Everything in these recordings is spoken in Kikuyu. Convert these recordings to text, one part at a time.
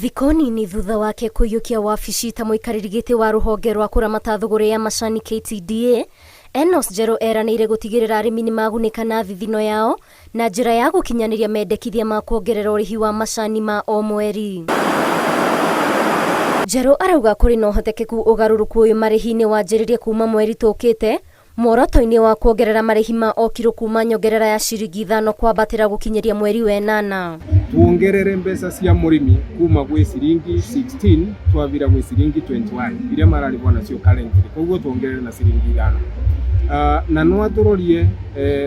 Thikũ nini thutha wake kũiyũkia wabici ta mũikarĩri gĩtĩ wa rũhonge rwa kũramata thũgũrĩ ya macani KTDA, Enos Njerũ eranĩire gũtigĩrĩra arĩmi nĩ magunĩka na thithino yao na njĩra ya gũkinyanĩria mendekithia ma kuongerera ũrĩhi wa macani ma o mweri. Njerũ arauga kũrĩ na ũhotekeku ũgarũrũku ũyũ marĩhi-inĩ wanjĩrĩrie kuma mweri tũkĩte, muoroto-inĩ wa kuongerera marĩhi ma o kiro kuma nyongerera ya ciringi ithano kwambatĩra gũkinyĩria mweri wenana. Tuongerere mbeca cia mũrĩmi kuma gwĩ ciringi 16 twavira gwĩ ciringi 21 iria mararĩhwo nacio currently, koguo tuongerere na ciringi ithano. Na no atũrorie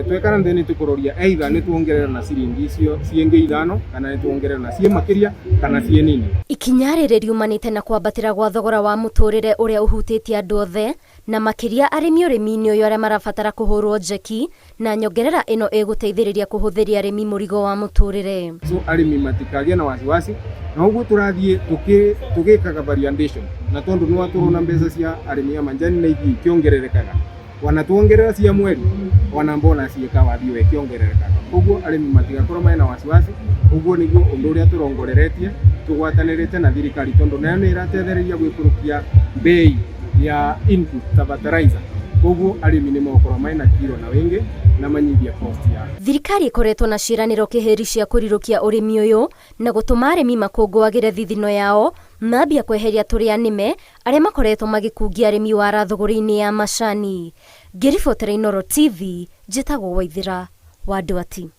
twekara nthĩ nĩ tũkũroria either nĩ tuongerera na ciringi icio ciĩngĩ ithano kana nĩ tuongerera na ciĩ makĩria kana ciĩ nini. Ikinya rĩrĩ riumanĩte na kwambatĩra gwa thogora wa mũtũrĩre ũrĩa ũhutĩtie andũ othe na makĩria arĩmi ũrĩmi-inĩ ũyũ arĩa marabatara kũhũrwo njeki na nyongerera ĩno ĩgũteithĩrĩria kũhũthĩria arĩmi mũrigo wa mũtũrĩre. So arĩmi matikagĩe na wasiwasi na ũguo tũrathiĩ tũgĩkaga variation na tondũ nĩ tũrona mbeca cia arĩmi a manjani na ithiĩ ikĩongererekaga, wana tuongerera cia mweri wana mbona ciĩka wathiĩ ĩkĩongererekaga, koguo arĩmi matigakorwo mena wasiwasi. Ũguo nĩguo ũndũ ũrĩa tũrongoreretie tũgwatanĩrĩte na thirikari, tondũ nayo nĩ ĩratethereria gwĩkũrũkia bei ya input ta fertilizer, koguo arĩmi nĩ megũkorwo mena kiro na wĩngĩ na manyihie cost ya. Thirikari ĩkoretwo na ciĩranĩro kĩhĩri cia kũrirũkia ũrĩmi ũyũ na gũtũma arĩmi makũngũagĩre thithino yao mambia kweheria tũrĩa nĩme arĩa makoretwo magĩkungia arĩmi wara thũgũrĩ-inĩ ya macani. Ngĩribotera Inooro TV, njĩtagwo Waithĩra wa Ndwati.